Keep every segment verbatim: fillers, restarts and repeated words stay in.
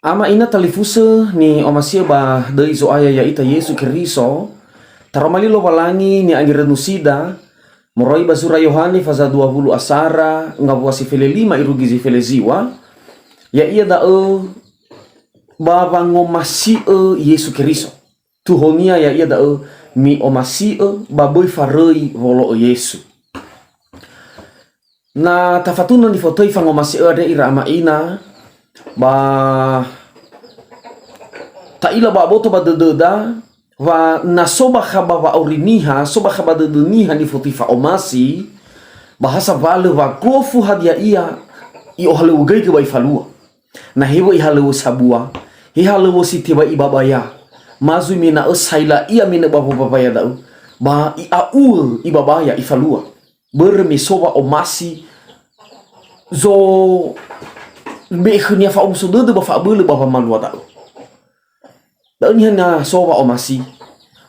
Ama ina talifusö ni'omasi'ö ba döi Zo'aya ya'ita Yesu Keriso, taroma li Lowalangi ni'angerönusida, moroi ba zura Yohane faza dua wulu asara ngawua si fele lima irugi zi fele ziŵa, ya'ia da'ö ba wangomasi'ö Yesu Keriso. Tuhonia ya'ia da'ö mi'omasi'ö ba böi faröi wolo'ö Yesu. Na tafatunö nifotöi fangomasi'ö andre ira ama ina, ba ta'ila ba aboto ba dödöda, wa na so bakha ba wa'auri niha, so bakha ba dödö niha nifotöi fa'omasi, ba ha sawalö wa gofu hadia ia i'ohalöŵögöigö ba ifalua. Na heŵö ihalöŵö sabua, he halöŵö si tebai ibabaya, ma zui mena'ö saila ia menö ba wobabaya da'ö, ba i'a'uö ibabaya ifalua. Börö me so wa'omasi zobe'e khönia fa'omuso dödö ba fa'abölö ba wamalua da'ö. Da'ö niha na so wa'omasi.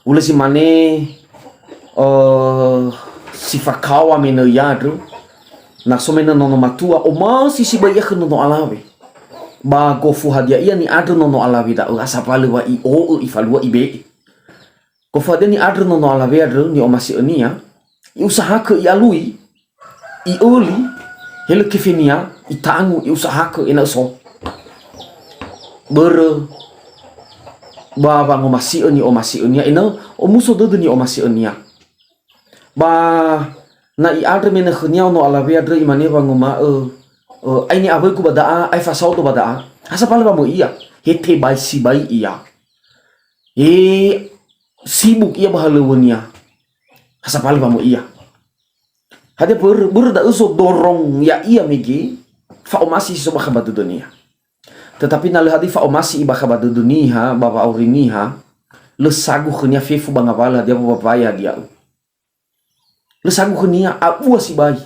Ulö si mane, eh, si fakawa menö ia andrö. Na so menö nono matua, omasi sibai ia khö nono alawe. Ba gofu hadia ia ni'andrö nono alawe da'ö, ha sawalö wa i'o'ö ifalua ibe'e. Gofu hadia ni'andrö nono alawe andrö ni'omasi'önia, i'usahakö i'alui, i'öli, helö kefenia, itangu, i'usahakö ena'ö so. Börö ba wangomasi'ö ni'omasi'önia, ena'ö omuso dödö ni'omasi'önia. Ba na i'andrö menö khönia ono alawe andrö imane wanguma'ö, "Ö, ai ni'awöigu ba da'a, ai fasaodo ba da'a." Ha sawalö wa möi ia. He tebai sibai ia. He sibuk ia ba halöŵönia. Ha sawalö wa möi ia. Hadia börö, börö da'ö zodorong ya'ia mege fa'omasi si so bakha ba dödönia. Tetapi na lö hadia fa'omasi ibakha ba dödö niha, ba wa'auri niha, lö sagu khönia fefu ba ngawalö hadia wowawaya hadia ü. Lö sagu khönia, abua sibai.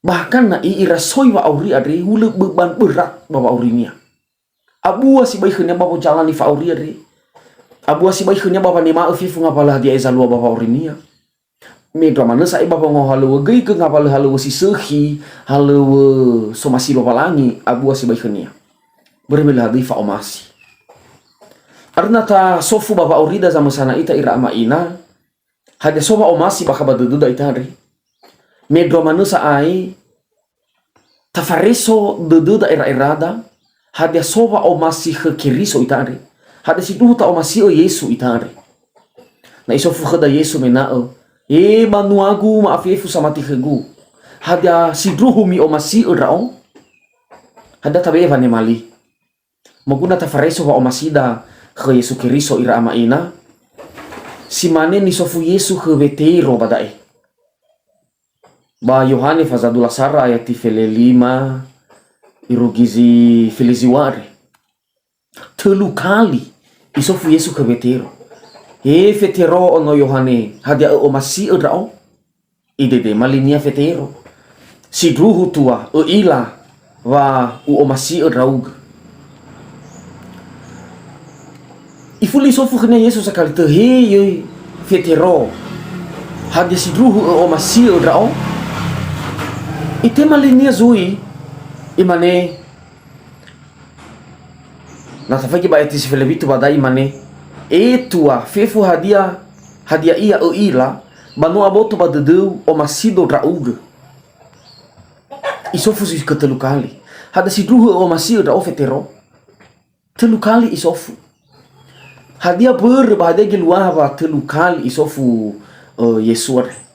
Bahkan na i'irasoi wa'auri andre, hulö beban berat ba wa'aurinia. Abua sibai khönia ba wojalani fa'auri andre. Abua sibai khönia ba wanema'ö fefu ngawalö hadia eza lua ba wa'aurinia. Mendrua manö sa'ae ba wangohalöŵögöigö ngawalö halöŵö si sökhi, halöŵö somasi Lowalangi, abua sibai khönia. Börö me lö hadia fa'omasi. Arö na tasofu ba wa'aurida zamösana ita ira ama ina, hadia so wa'omasi bakha ba dödöda ita andre? Mendrua manö sa'ae, tafareso dödöda era'erada, hadia so wa'omasi khö Keriso ita andre? Hadia sindruhu ta'omasi'ö Yesu ita andre? Na isofu khöda Yesu mena'ö, "He banuagu ma'afefu samati khögu, hadia sindruhu mi'omasi'ö ndra'o?" Hadia tabe'e wanema li? Moguna tafareso wa'omasida khö Yesu Keriso ira ama ina, si mane nisofu Yesu khö Wetero ba da'e. Ba Yohane faza dua lasara ayati fele lima irugi zi fele ziŵa andre. Tölu kali isofu Yesu khö Wetero, "He Fetero ono Yohane, hadia ö'omasi'ö ndra'o?" Idedema linia Fetero, "Sindruhu tua, ö'ila wa u'omasi'ö ndra'ugö." Ifuli isofu khönia Yesu sakali tö, "He yöi Fetero, hadia sindruhu ö'omasi'ö ndra'o?" Itema linia zui, imane, na tafaigi ba ayati si fele fitu ba da'e imane, "E tua, fefu hadia, hadia ia ö'ila, ba no aboto ba dödöu omasido ndra'ugö." Isofu si khö tölu kali, "Hadia sindruhu ö'omasi'ö ndra'o Fetero?" Tölu kali isofu. Hadia börö ba hadia geluaha wa tölu kali isofu, ö, Yesu andre?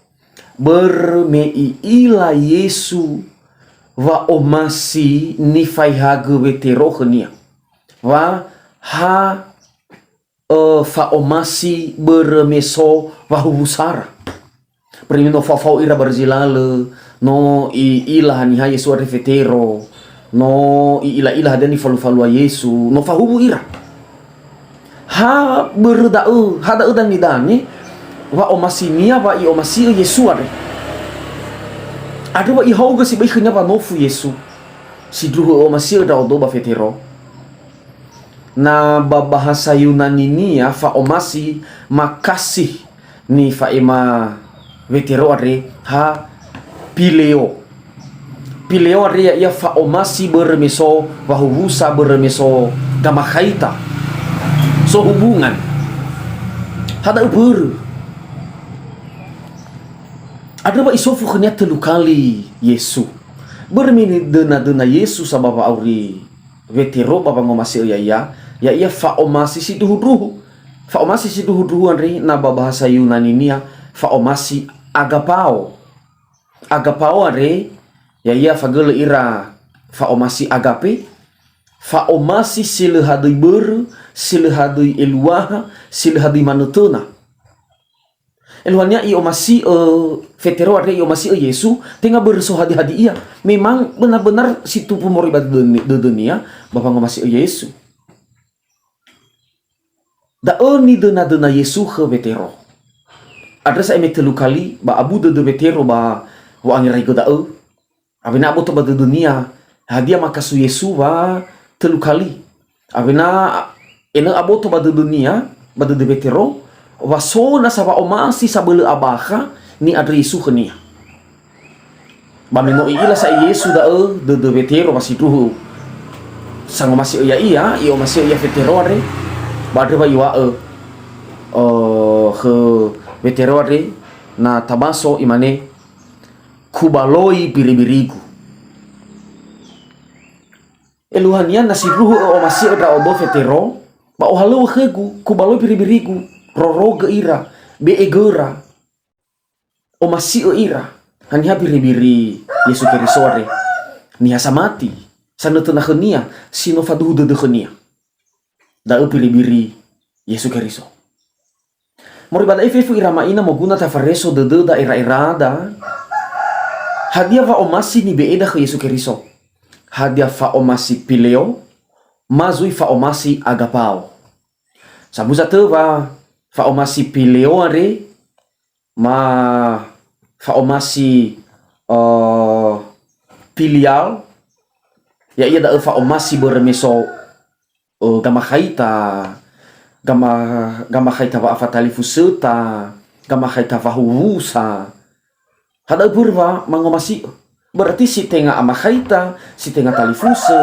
Börö me i'ila Yesu wa'omasi nifaehagö Wetero khönia. Wa ha, ö, fa'omasi börö me so wahuwu sara. Börö me no fao-fao ira barö zi lalö, no i'ila haniha Yesu andre Fetero, no i'ila-ila hadia nifalu-falua Yesu, no fahuwu ira. Ha börö da'ö, ha da'ö danedane, wa'omasinia wa i'omasi'ö Yesu andre. Andrö wa ihaogö sibai khönia wanofu Yesu, "Sindruhu ö'omasi'ö ndra'odo ba Fetero." Na ba bahasa Yunaninia fa'omasi, makasih, nifa'ema Wetero andre ha pileo. Pileo andre ya'ia fa'omasi börö me so wahuwusa, börö me so gamakhaita. So hubungan. Hada'ö börö. Andrö wa isofu khönia tölu kali Yesu. Börö me nidöna-döna Yesu sa ba wa'auri Wetero ba wangomasi'ö ya'ia, ya'ia fa'omasi sindruhu-ndruhu. Fa'omasi sindruhu-ndruhu andre na ba bahasa Yunaninia fa'omasi agapao. Agapao andre, ya'ia fagölö ira fa'omasi agape, fa'omasi si lö hadöi börö, si lö hadöi eluaha, si lö hadöi manötöna. Eluahania i'omasi'ö Fetero andre, i'omasi'ö Yesu, tenga börö so hadi-hadi ia. Memang benar-benar si tumbu moroi ba dödöni-, dödönia ba wangomasi'ö Yesu. Da'ö nidöna-döna Yesu khö Wetero. Andrö sa'ae me tölu kali ba abu dödö Wetero ba wa'angeraigö da'ö. Awena aboto ba dödönia, hadia makasui Yesu wa tölu kali. Awena enö aboto ba dödönia, ba dödö Wetero, wa so nasa wa'omasi sabölö abakha ni'andrö Yesu khönia. Ba me no i'ila sa'ae Yesu da'ö dödö Wetero wa sindruhu sangomasi'ö ya'ia, i'omasi'ö ia Fetero andre, ba andrö wa iŵa'ö, eh, khö Wetero andre, na tabaso, imane, "Kubaloi biri-birigu." Eluahania na sindruhu ö'omasi'ö ndra'odo Fetero, ba ohalöŵö khögu, kubaloi biri-birigu, rorogö ira, be'e göra, omasi'ö ira. Haniha biri-biri Yesu Keriso andre? Niha samati, sanötöna khönia, si no faduhu dödö khönia. Da'ö biri-biri Yesu Keriso. Moroi ba da'e fefu ira ma'ina moguna tafareso dödöda, era-erada, hadia wa'omasi nibe'eda khö Yesu Keriso? Hadia fa'omasi pileo, ma zui fa'omasi agapao? Samuza tö wa fa'omasi pileo andre, ma fa'omasi, eh, filial, ya'ia da'ö fa'omasi börö me so, eh, gamakhaita, gama-, gamakhaita wa'afatalifusöta, gamakhaita wahuwusa. Hada'ö börö wa mangomasi'ö. Berarti si tenga amakhaita, si tenga talifusö,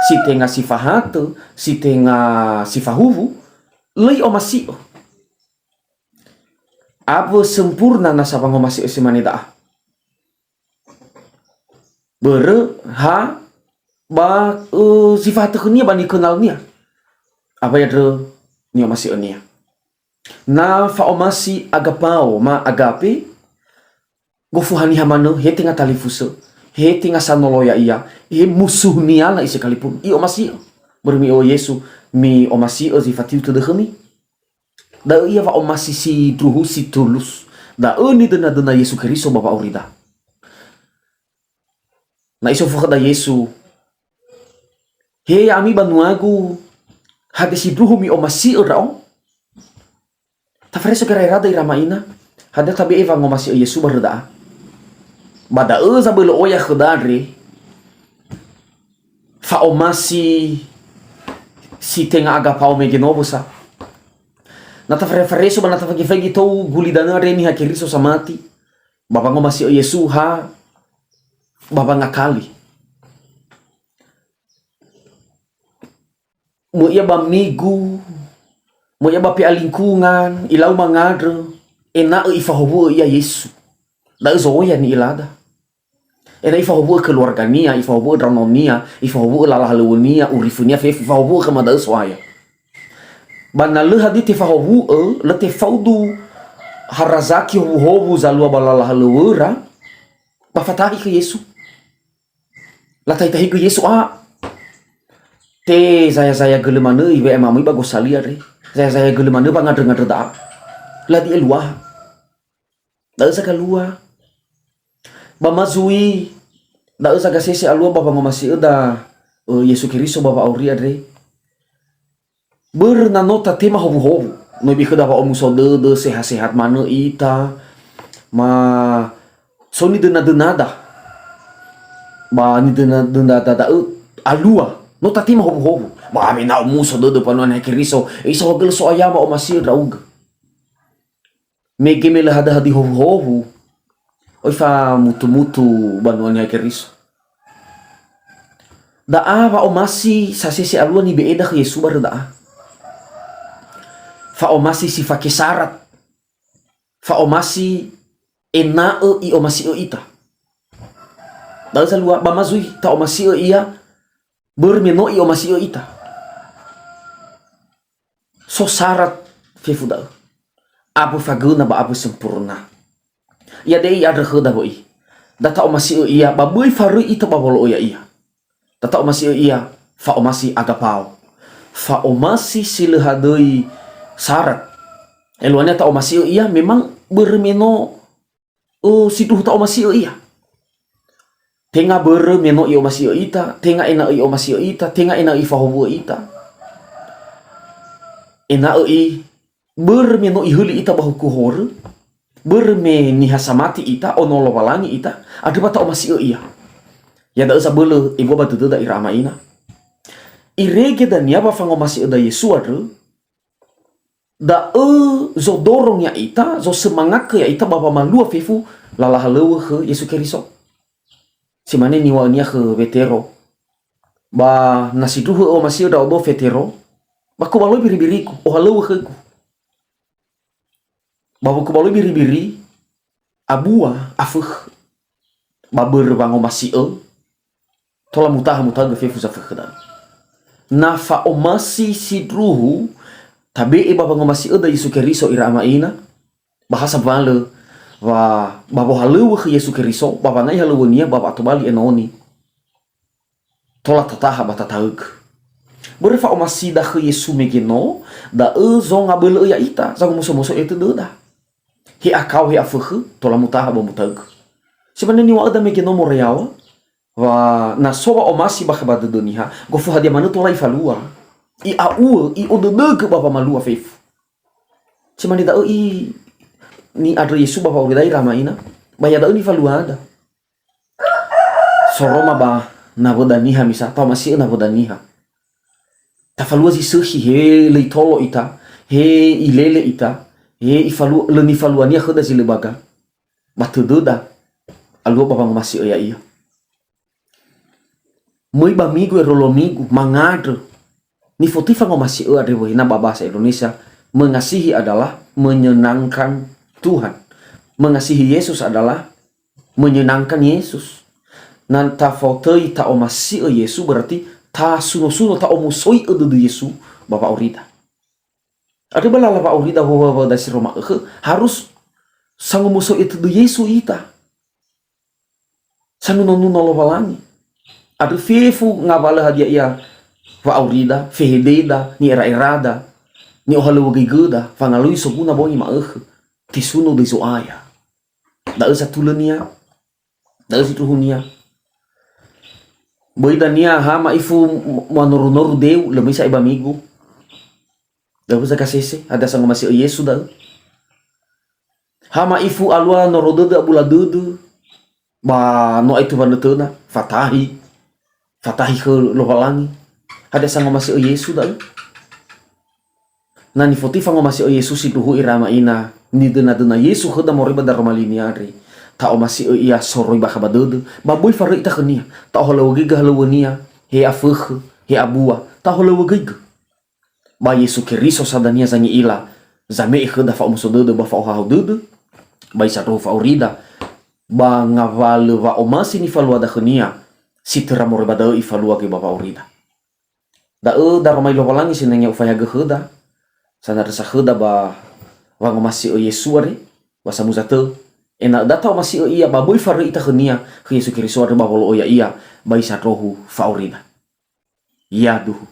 si tenga si fahatö, si tenga si fahuwu, lö i'omasi'ö. Awö sempurna nasa wangomasi'ö si mane da'a. Börö ha ba, eh, zi fahatö khönia ba nikenalnia. Awai andrö ni'omasi'önia. Na fa'omasi agapao ma agape, gofu haniha manö, he tenga talifusö, he tenga sanolo ya'ia, he musuhnia na sekalipun, i'omasi'ö. Börö mi'o'ö Yesu, mi'omasi'ö zi fatiu tödö khömi. Da'ö ia wa'omasi sindruhu si tulus. Da'ö nidöna-döna Yesu Keriso ba wa'aurida. Na isofu khöda Yesu, "He ya'ami banuagu, hadia sindruhu mi'omasi'ö ndra'o?" Tafareso gera-erada ira ma'ina, hadia tabe'e wangomasi'ö Yesu barö da'a? Ba da'ö zabölö oya khöda andre, fa'omasi si tenga agapao mege nowo sa. Na tafare-, fareso ba na tafaigi-faigi tou gulidanö andre niha Keriso samati, ba wangomasi'ö Yesu ha ba wangakali. Möi'a ba migu, möi'a ba pe'a lingkungan, ilau mangandrö, ena'ö ifahowu'ö ia Yesu. Da'ö zo'oya ni'ilada. Ena'ö ifahowu'ö keluargania, ifahowu'ö ndraononia, ifahowu'ö lala halöŵönia, urifönia fefu, ifahowu'ö khöma da'ö So'aya. Ba na lö hadia tefahowu'ö, lö tefaudu ha razaki howuhowu zalua ba lala halöŵöra, ba fatahi khö Yesu. Latahitahigö Yesu a. Te zaya-zaya gölö manö iwe'e mamöi ba gosali andre. Zaya-zaya gölö manö ba ngandrö-ngandrö da'a. Ladi eluaha. Da'ö zagalua. Ba ma zui, da'ö zagasese alua ba wangomasi'öda, ö, Yesu Keriso ba wa'auri andre. Börö na no tatema howuhowu, no ibe'e khöda wa'omuso dödö, sehat-sehat manö ita, ma so nidöna-dönada. Ba nidöna-dönada da'ö alua, no tatema howuhowu. Ba me na omuso dödö mbanua Niha Keriso, e, isohagölö So'aya wa'omasi'ö ndra'ugö. Mege me lö hadöhadi howuhowu, oi famutu-mutu banua Niha Keriso. Da'a wa'omasi sasese alua nibe'eda khö Yesu barö da'a. Fa'omasi si fake syarat. Fa'omasi ena'ö i'omasi'ö ita. Da'ö zalua, ba ma zui ta'omasi'ö ia, börö me no i'omasi'ö ita. So syarat fefu da'ö. Awö fagöna ba awö sempurna. Iada'e i'andrö khöda wö'i. Da ta'omasi'ö ia ba böi faröi ita ba wolo'ö ya'ia. Da ta'omasi'ö ia fa'omasi agapao. Fa'omasi si lö hadöi syarat. Eluahania ta'omasi'ö ia memang börö me no, ö, sindruhu ta'omasi'ö ia. Tenga börö me no i'omasi'ö ita, tenga ena'ö i'omasi'ö ita, tenga ena'ö ifahowu'ö ita. Ena'ö i, börö me no ihöli ita ba huku horö, börö me niha samati ita, ono Lowalangi ita, andrö wa ta'omasi'ö ia. Ya da'ö zabölö ebua ba dödöda ira ama ina. Irege dania wa fangomasi'öda Yesu andrö, da'ö zodorong ya'ita, zosemangatgö ya'ita ba wamalua fefu lala halöŵö khö Yesu Keriso. Si mane niŵa'önia khö Wetero, "Ba na sindruhu ö'omasi'ö ndra'odo Fetero, ba kubaloi biri-birigu, ohalöŵö khögu. Ba wökubaloi biri-biri, abua, afökhö. Ba börö wangomasi'ö, tola mutaha mutaugö fefu zafökhö da'ö." Na fa'omasi sindruhu tabe'e ba wangomasi'öda Yesu Keriso ira ama ina, ba ha sambalö wa ba wohalöŵö khö Yesu Keriso, ba wangai halöŵönia ba wa'atobali enoni, tola tataha ba tataögö. Börö fa'omasida khö Yesu mege no, da'ö zongabölö'ö ya'ita, zangomuso-muso tödöda. He akao, he afökhö, tola mutaha ba mutaögö. Si mane niŵa'öda mege no moroi yaŵa, wa na so wa'omasi bakha ba dödö niha, gofu hadia manö tola ifalua. I'a'uö, i'odödögö ba wamalua fefu. Si mane da'ö i ni'andrö Yesu ba wa'aurida ira ama ina, ba ya da'ö nifaluada. Soroma ba nawöda niha misa, ta'omasi'ö nawöda niha. Tafalua zi sökhi, he lö itolo ita, he ilele ita, he ifalu-, lö nifaluania khöda zi lö baga. Ba tödöda, alua ba wangomasi'ö ya'ia. Möi ba migu ero lo migu, mangandrö. Nifotöi fangomasi'ö andre wöhina ba bahasa Indonesia, mengasihi adalah menyenangkan Tuhan. Mengasihi Yesus adalah menyenangkan Yesus. Na tafotöi ta'omasi'ö Yesu, berarti tasuno-suno, ta'omusoi'ö dödö Yesu ba wa'aurida. Andrö ba lala wa'aurida wowawada si roma ökhö, harus sangomusoi'ö tödö Yesu ita. Sanuno-nuno Lowalangi. Andrö fefu ngawalö hadia ia wa'aurida, fehededa, ni'era'erada, ni'ohalöŵögöigöda, fangalui soguna bongi ma'ökhö, tesuno döi Zo'aya. Da'ö satulönia, da'ö sindruhunia. Böi dania ha ma'ifu m-, manoru-noru deu, lö möi sa'ae ba migu. Da'ö zagasese, hadia sangomasi'ö Yesu da'ö. Ha ma'ifu alua noro dödö, abula dödö, ba no aetu wanötöna, fatahi, fatahi khö Lowalangi. Hadia sangomasi'ö Yesu da'ö? Na nifotöi fangomasi'ö Yesu sindruhu ira ama ina, nidöna-döna Yesu khöda moroi ba daroma linia andre, ta'omasi'ö ia soroi bakha ba dödö, ba böi faröi ita khönia, ta'ohalöŵögöigö halöŵönia, he afökhö, he abua, ta'ohalöŵögöigö. Ba Yesu Keriso sa dania zangi'ila, zame'e khöda fa'omuso dödö ba fa'ohahau dödö, ba isandruhu fa'aurida, ba ngawalö wa'omasi nifaluada khönia, si töra moroi ba da'ö ifalua göi ba wa'aurida. Da'ö daroma li Lowalangi sinangea ufahagö khöda, sanandrösa khöda ba wangomasi'ö Yesu andre, ba samuza tö, ena'ö da ta'omasi'ö ia ba böi faröi ita khönia, khö Yesu Keriso andrö ba wolo'ö ya'ia, ba isandruhu fa'aurida. Yaduhu.